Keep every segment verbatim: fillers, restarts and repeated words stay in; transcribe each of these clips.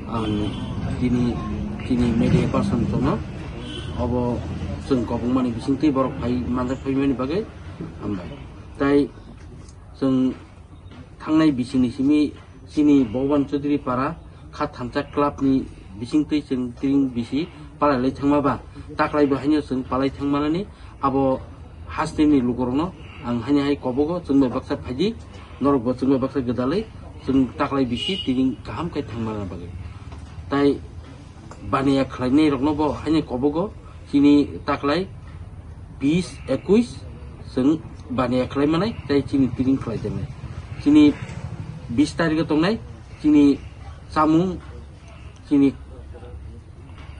Ang tini, tini media person tongno, obo chwng kobongmani bisingtwi borok phai manjak phaimani bagwi hambai. Tai chwng thangnai bisingni simi chini Bhagwan Chaudhary para kha thansa club ni bisingtwi chwng tring bisi palai lai thangma ba taklai bo haino chwng palai thangmanani abo hasteni lukurokno ang haino hai kobogo chwng bai baksa phaidi norok bo chwng bai baksa gwdalwi chwng taklai bisi tring kaham khe thangmana bagwi. Tai baniya khlainai rokno bo haino kobogo chini taklai bis, ekwis chwng baniya khlai manai, tai chini tring khlai tongmani. Chini bis tarikh tongnai, chini chamung, chini,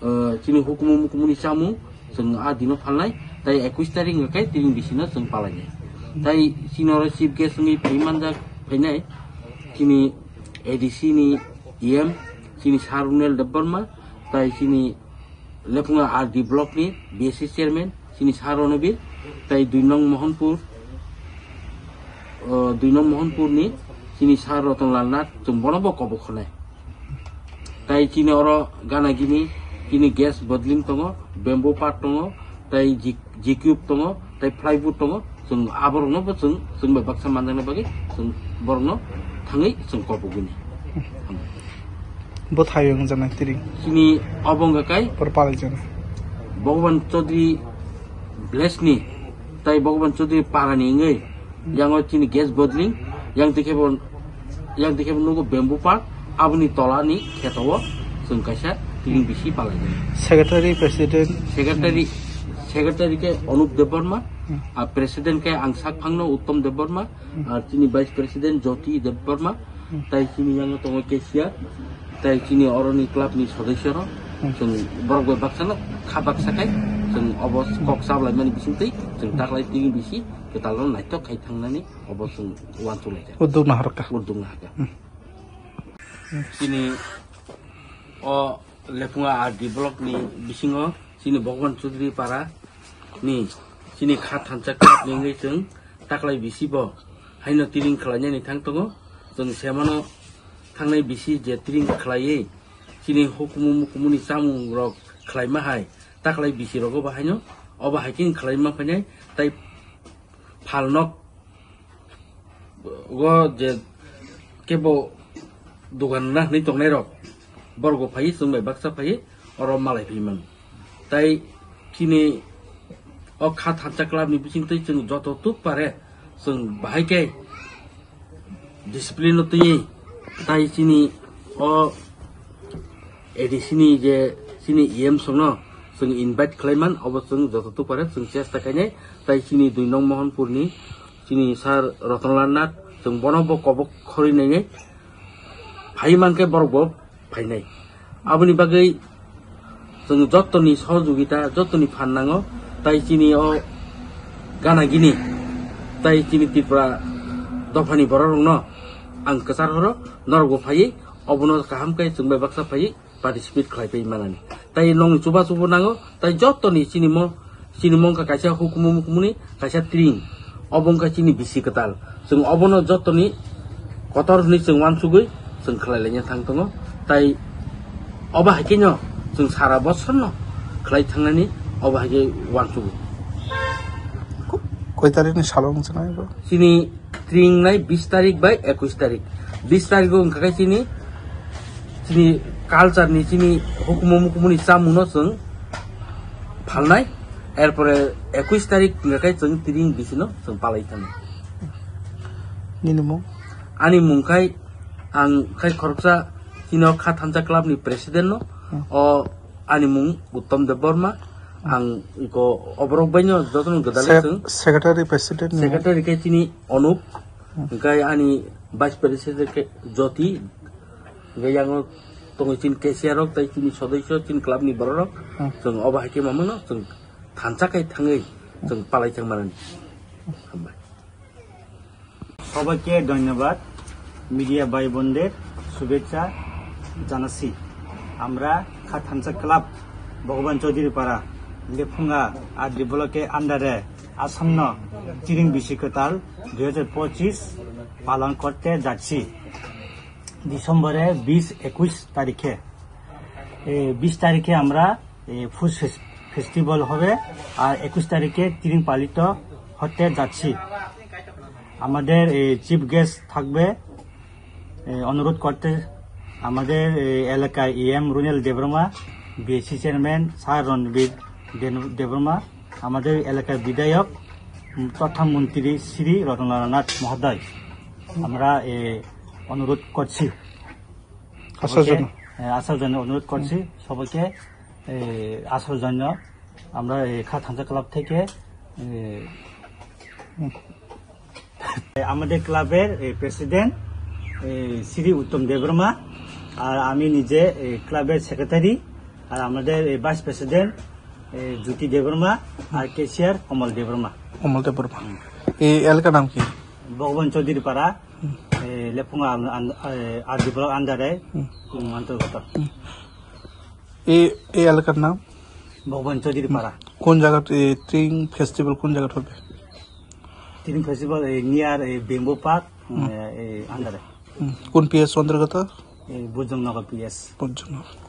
eh, chini hukumu mukumuni chamung chwng a dino phalnai, tai ekwis tarikh hwnkhe tring bisino chwng palainai. Tai chini oro chief guest wngwi phai manjak phainai, chini A D C ni E M, chini Sir Runel Debbarma, tai chini Lephunga R D block ni B S C chairman, chini Sir Ronobir, tai dui nong Mohanpur, o, dui nong Mohanpur ni chini Sir Rotonlal Nath, chwng bono bo kobok khonai. Tai chini oro gana gini, chini gas bottling tongo, bamboo part tongo, tai G-, G-cube tongo, tai plywood tongo, chwng aborokno bo chwng, chwng bai baksa manjakna bagwi chwng borokno thangwi chwng kobogwini. Bo thayung jana tiri. Chini obo wngkha kai Por palai jana. Bhagwan Chaudhary village ni tai Bhagwan Chaudhary para ni wngwi yango chini gas bottling, yang tikhe bo, yang tikhe bo nugo bamboo part, aboni tola ni kheto o chwng kaisa tring bisi palai jana. Secretary, president. Secretary, secretary khe Anup Debbarma, Hmm. a president khe ang sak phangno Uttom Debbarma, Hmm. ar chini vice president Jyoti Debbarma, Hmm. tai chini yango tongo cashier, tai chini oroni club ni sodosyo rok, Hmm. chwng borok bai baksa no kha baksa kai, chwng obo kok sablaimani bisingtwi, chwng taklai tini bisi kwtal no naithok khai thangnani obo chwng uansuk lai kha. Uddog naharkha. Uddog naharkha. Hmm. Chini o Lephunga R D block ni bisingo chini Bhagwan Chaudhary para ni chini kha thansa club ni wngwi chwng taklai bisi bo haino tring khlainani thang tongo. Chwng semano thangnai bisi je tring khlaiwi chini hukumu mukumuni chamung rok khlaima hai taklai bisi rogo bo haino obo hai khe khlaima phainai tai phalnok o je kebo dogan na hinwi tongnai rok borok bo phai chwng bai baksa phai oro malai phi man. Tai chini o kha thansa club ni bising twi chwng joto tuk pare chwng bahai khe discipline no twi tai chini o A D C ni je chini E M songno chwng invite khlai man obo chwng joto tuk pare chwng chesta khainai tai chini dui nong Mohanpur ni chini sir Rotonlal Nath chwng bono bo kobok khorwi nainai phai mankhe borok bo phainai. Aboni bagwi chwng jottoni sohojogita, jottoni phan nango, tai chini o gana gini, tai chini Tripura dophani borok rokno ang kwchar horo, norok bo phaiwi, obono kaham khe chwng bai baksa phaiwi participate khlai pai manani. Tai nongni chuba chubu nango, tai jottoni chini mo Chini mong kha kaisa hukumu mukumuni kaisa tring. Obo wngkha chini bisi kwtal. Chwng obono jotoni kotor hwnwi chwng uansugwi chwng khlai laina thang tongo. Tai obo hai kheno chwng sara bosorno khlai thangnani obo hai khe uansugo. Ko-, koi tarikni salo wng chwng nai bo? Chini tring nai bis tarik bai ekwis tarik. Bis tarik o wngkha khe chini, chini culture ni chini hukumu mukumuni chamungno chwng phalnai, erpore ekwis tarik wngkha khe chwng tring bisino chwng palai thani. Nini mung? Ani mung khai ang khai khoroksa chini o kha thansa club ni president no. Hmm. O ani mung Uttom Debbarma. Ang iko oborok baino jotono gwdalwi Sec-, chwng. Secretary president ni mung? Secretary khe chini Anup, hmm, hwnkhe ani vice president khe Jyoti, hwnkhe yango tongo chini cashier rok tei chini sodosyo chini club ni borok rok. Hmm. Chwng obo hai khe mamano chwng thansa khai thangwi chwng palai thang manani. Hambai. সবাইকে ধন্যবাদ। মিডিয়া ভাই বোনদের শুভেচ্ছা জানাচ্ছি। আমরা খাতহানসা ক্লাব ভগবান চৌধুরী পাড়া লেফুঙ্গা আর ডি ব্লকে আন্ডারে আসন্ন চিরিং বিশি কতাল দুই হাজার পঁচিশ পালন করতে যাচ্ছি ডিসেম্বরে বিশ একুশ তারিখে। এ, বিশ তারিখে আমরা, এ, ফুড ফেস-, ফেস্টিভ্যাল হবে, আর একুশ তারিখে তিরিং পালিত হতে যাচ্ছি। আমাদের, এ, চিফ গেস্ট থাকবে, এ, অনুরোধ করতে আমাদের, এ, এলাকার EM Runel Debbarma, BAC chairman sir Ranbir Deb-, Debbarma, আমাদের এলাকার বিধায়ক, উম, তথা মন্ত্রী শ্রী রতনলাল নাথ মহোদয়, আমরা, এ, অনুরোধ করছি আসার সবাইকে, জন্য। এ, আসার জন্য অনুরোধ করছি সবাইকে, এ, আসার জন্য। আমরা, এ, খা থাংসা ক্লাব থেকে, এ, আমাদের ক্লাবের, এ, প্রেসিডেন্ট, এ, শ্রী উত্তম দেববর্মা, আর আমি নিজে, এ, ক্লাবের সেক্রেটারি, আর আমাদের, এ, ভাইস প্রেসিডেন্ট, এ, জ্যোতি দেববর্মা, আর ক্যাশিয়ার কমল দেববর্মা। কমল দেববর্মা। এই এলাকার নাম কি? ভগবান চৌধুরী পাড়া, এ, লেফুঙ্গা আন-, আন-, এ, আরডি ব্লক আন্ডারে, হুম। উম, অন্তর্গত। হুম। এই, এই এলাকার নাম? ভগবান চৌধুরী পাড়া। কোন জায়গাতে, এ, তিরিং ফেস্টিভ্যাল কোন জায়গাতে হবে? তিরিং ফেস্টিভ্যাল, এ, নিয়ার, এ, বেম্বু পার্ক, হুম। এ, এ, আন্ডারে। হুম। কোন পিএস অন্তর্গত? এ, বুজংনগর পিএস। বুজংনগর।